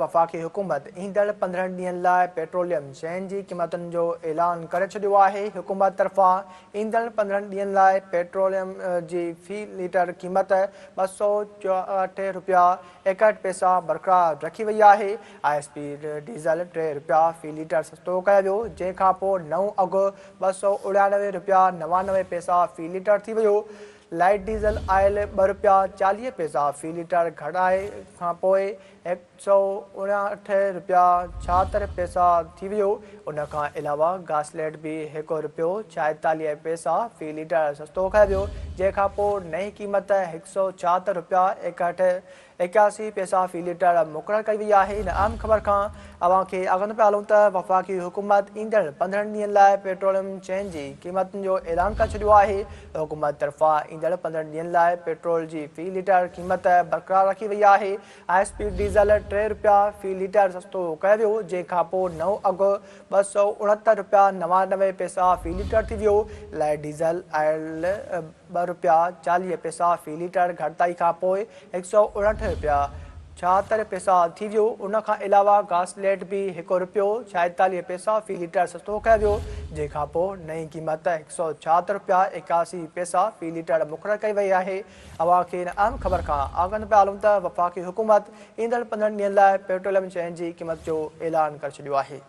وفاقي حڪومت ايندڙ 15 ڏينهن لاء پيٽروليم شين جي قيمتن جو اعلان ڪري ڇڏيو آهي. حڪومت طرفان ايندڙ 15 ڏينهن لاء پيٽروليم جي في ليٽر قيمت 264 رپيا 61 پئسا برقرار رکي وئي آهي. I S P diesel 3 رپيا في ليٽر سستو ڪيو ويو، جنهن کانپوء نئون اگهه 299 رپيا 99 پئسا في ليٽر ٿي ويو. لائيٽ ڊيزل آئل 2 رپيا 40 پئسا في ليٽر گهٽائي کانپوء 159 رپيا 76 پئسا ٿي ويو. ان کان علاوه گاسليٽ به 1 رپيو 46 پئسا في ليٽر سستو ڪيو ويو، جنهن کانپوء نئين قيمت 176 رپيا 81 پئسا في ليٽر مقرر ڪئي وئي آهي. ان اهم خبر کان اوهان کي آگاهه پيا هلون ته وفاقي حڪومت ايندڙ 15 ڏينهن لاء پيٽروليم شين جي قيمتن جو اعلان ڪري ڇڏيو آهي. حڪومت طرفان ايندڙ 15 ڏينهن لاء پيٽرول جي في ليٽر قيمت برقرار رکي وئي آهي. I S P diesel 3 رپيا في ليٽر سستو ڪيو ويو، جنهن کانپوء نئون اگهه 269 رپيا 99 پئسا في ليٽر ٿي ويو. لائيٽ ڊيزل آئل 2 رپيا 40 پئسا في ليٽر گهٽتائي کانپوء 159 رپيا 76 پئسا ٿي ويو. ان کان علاوه گاسليٽ به 1 رپيو 46 پئسا في ليٽر سستو ڪيو ويو، جنهن کانپوء نئين قيمت 176 رپيا 81 پئسا في ليٽر مقرر ڪئي وئي آهي. اوهان کي ان اهم خبر کان آگاهه پيا هلون ته وفاقي حڪومت ايندڙ 15 ڏينهن لاء پيٽروليم شين جي قيمت جو اعلان ڪري ڇڏيو آهي.